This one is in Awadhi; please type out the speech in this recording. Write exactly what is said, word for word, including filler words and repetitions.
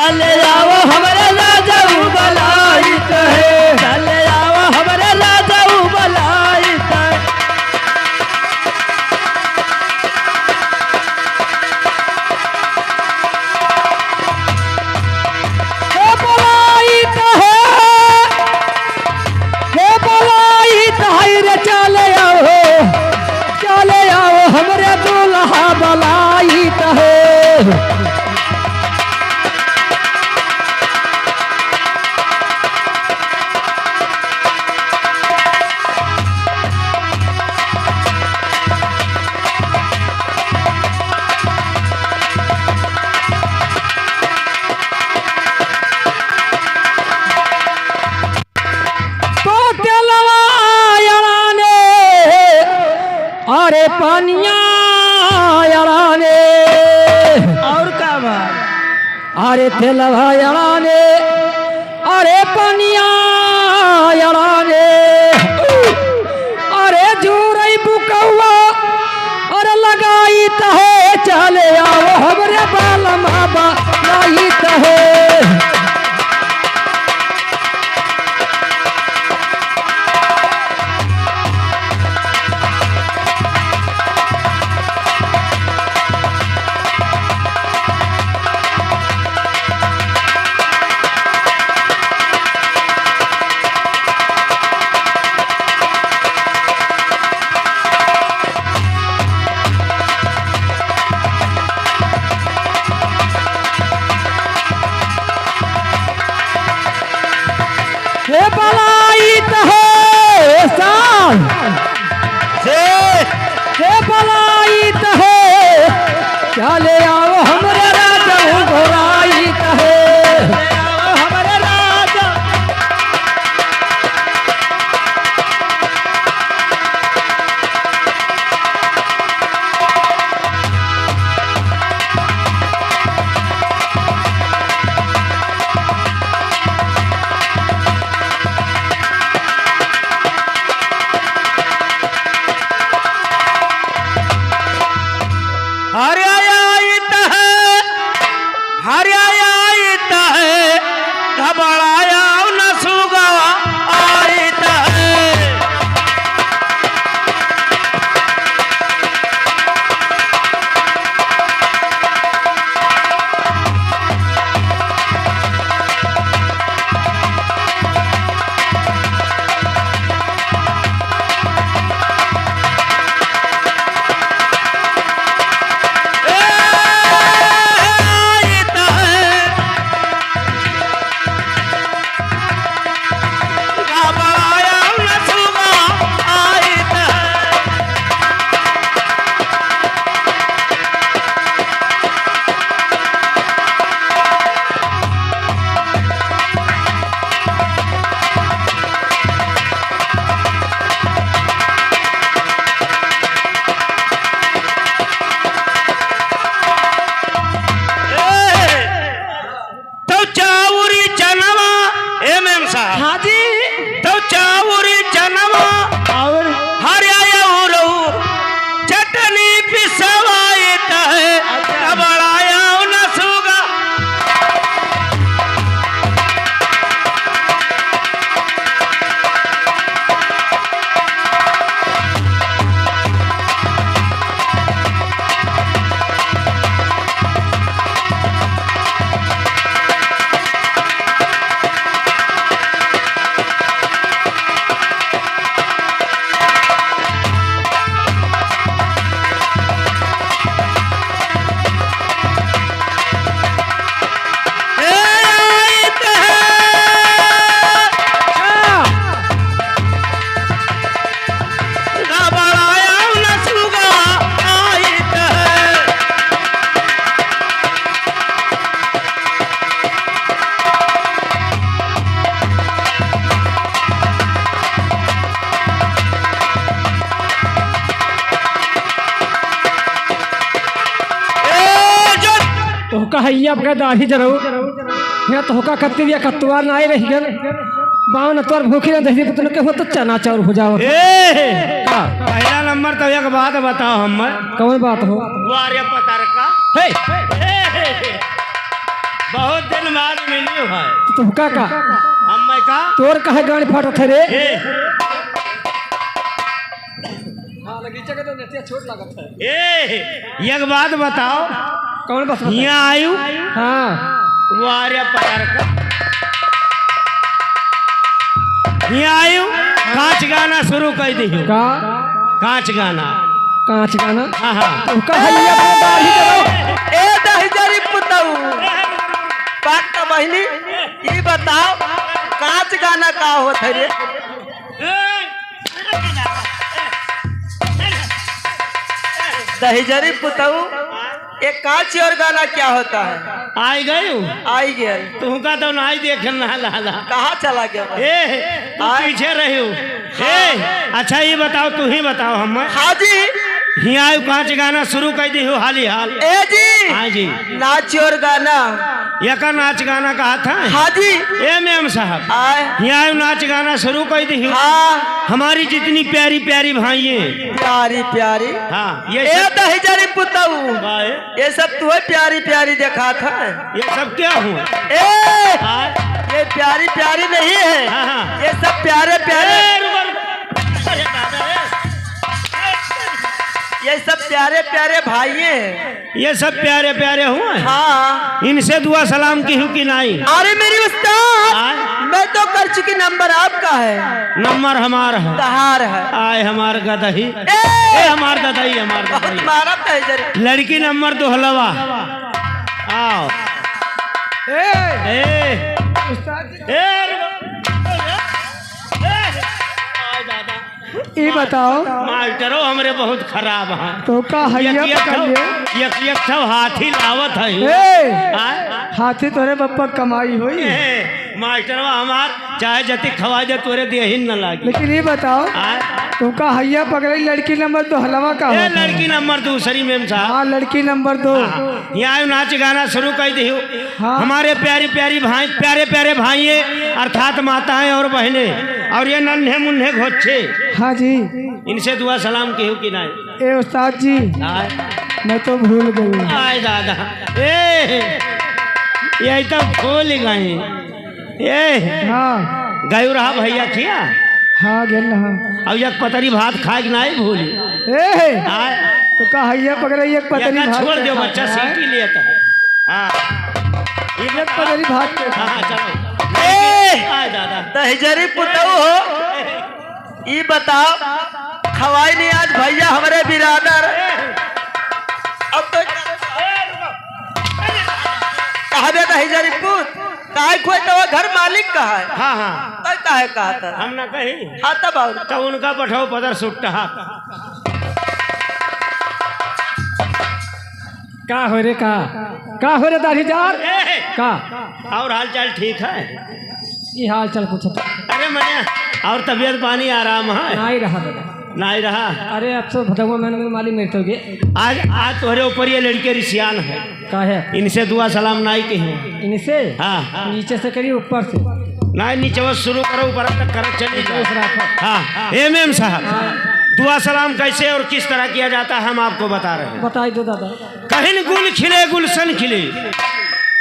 चले आओ हमरे राजाऊ बलाइत है, चले आओ हमरे राजाऊ बलाइत है। हे बलाइत है, हे बलाइत है रे, चले आओ, चले आओ हमरे दुल्हा बलाइत है। तो तेलवा अड़ाने, अरे पनिया अड़ाने। और का बा? अरे तेलवा अड़ाने, अरे पनिया अड़ाने, अरे जूरई बुकौआ, अरे लगाइत है, चले आओ हमरे बालमा बलाइत है। हे बलाइत है, हे साल। से। हे बलाइत है, चले आओ हमरे राजाऊ बलाइत है। चले आओ हमरे राजा। हरे आइत है, हरे आइत है, घबराया न सुगवा आइत है। तो चाउरी चनवा, ए मेम साहब। हाँ जी। तो चाउरी चनवा, और? हरिया अउर चटनी पिसवाइत है, अच्छा। घबराया न सुगा। ए, जो तोहका हैया अपना दाढ़ी जराऊ। या तोहका कत्ती दिया कत्तुआर ना आए रही गन। बावन अतवार भूखी ना दही पुतन के हो तो चना चाउर हो जाओ। ए, का? पहला नंबर तो एक बात बताओ हमें। कौन बात हो? वारे पतार का। हे। ए, बहुत दिन बाद मिली है। तो तुहका का? हम मैं का? तोर काहे गांड फाटत है रे? ए। हाँ, लगीचा का तो नटिया छोट लागत है। ए, एक बात बताओ। कौन बात बताओ? हियाँ आयु? हाँ। वारे पकड़ कर। हियाँ आयु, कांच गाना शुरू कर दिहु। का? कांच गाना। कांच गाना? हाँ, हाँ। तो कहा ये अपने दाढ़ी करो। ए दहिजरी पुतऊ, बात तो बहिनी, ई बताओ, कांच गाना का होत है रे? दहिजरी पुतऊ, एक कांच और गाना क्या होता है? आई गयू? आई गए। तुमका तो नाई देखे ना लाला। कहाँ चला गया भाई? ए, तू आय। पीछे रही हो। हाँ। ए, अच्छा ये बताओ, तू ही बताओ हम। हाँ जी। हियाँ आयु कांच गाना शुरू कर दिहु हाली हाल। ए जी। हाँ जी। नाच और गाना। यका नाच गाना कहा था? हाँ जी। ए मेम साहब। आय। हियाँ आयु नाच गाना शुरू कर दिहु। हाँ। हमारी जितनी प्यारी प्यारी भाई हैं। प्यारी प्यारी। हाँ, ये ए सब दहिजरी पुतऊ। वाह, ए। ये सब तू है प्यारी प्यारी देखात है। ये सब क्या हुआ? ए, हाँ। ये प्यारी प्यारी नहीं है। हाँ, हाँ। ये सब प्यारे प्यारे। ए, रुको, रुको। अरे बाबा रे। ये सब प्यारे प्यारे भाई हैं। ये सब प्यारे प्यारे हुए हैं। हाँ। इनसे दुआ सलाम किहु कि नाई? अरे मेरी उस्ताद, हाँ। मैं तो कर चुकी, नंबर आपका है। नंबर हमार है। तहार है। आय हमार गदही। ए! ए, हमार गदही, हमार बहुत गदही। मारा था इधर। लड़की नंबर दो हलवा। आओ। ए! ए! उस्ताद जी। ए, रुको। ए! आय दादा। ई बताओ। मास्टरो हमरे बहुत खराब हैं। तो का हैया एक, एक पकड़ ठो, लिए? एक, एक ठो हाथी लावत है। ए! आय? हाथी तोरे बप्पा कमाई होई। ए, मास्टरवा हमार चाहे जति खवाइ दे, तोरे देहिन न लागी। लेकिन ये बताओ, आय? तुमका हैया पकड़े लड़की नंबर दो हलवा का ए, होता है? लड़की नंबर दूसरी मेम साहब। हाँ, लड़की नंबर दो। हाँ, हाँ। यहाँ आयु नाच गाना शुरू कर दिहु। हाँ। हमारे प्यारी प्यारी भाई, प्यारे प्यारे भाइये अर्थात माताएं और बहनें और ये नन्हे मुन्हे घोच्छे। हाँ जी। इनसे दुआ सलाम किहु कि नाई? ए उस्ताद जी, आय। मैं तो भूल गई। आय दादा। ए, यही तो भूल गई। ए, हाँ। गयू रहा भैया किया? हाँ, गेल रहा। अब एक पतरी भात खाए कि नाई भूली? ए, आय। तो का हैया पकड़े एक पतरी भात छोड़ दे, बच्चा सीटी लेता है। हाँ। एक पतरी भात के हाँ, हाँ, चलो। ए, आय दादा। दहिजरी पुतऊ हो। ई बताओ, खवाई नहीं आज भैया हमरे बिरादर। अब तो कहा दे दहिजरी पूत, काहे खोए तो वो घर मालिक कहा है? हाँ, हाँ। तब काहे कहा था? हम ना कही। हाँ, तब आओ। तब उनका बैठाओ पदर सुट्टा। का हो रे, का? का हो रे दाढ़ीदार? ए! का? और हाल चाल ठीक है? ई हाल चाल पूछत। अरे मने, और तबीयत पानी आराम है? नाई रहा दादा। नाई रहा? अरे अब तो भदवा में मालिक मेरे तो गे। आज, आज तोहरे ऊपर ये लड़के रिसियान है। का है? इनसे दुआ सलाम नाई कही। इनसे? हाँ। नीचे से करी, ऊपर से? नाई, नीचे से शुरू करो, ऊपर तक करत चली जाओ। नीचे से रखो। हाँ, एमएम साहब, हाँ। दुआ सलाम कैसे और किस तरह किया जाता है, हम आपको बता रहे हैं। बताई दो दादा। कहिन गुल खिले गुलशन खिले,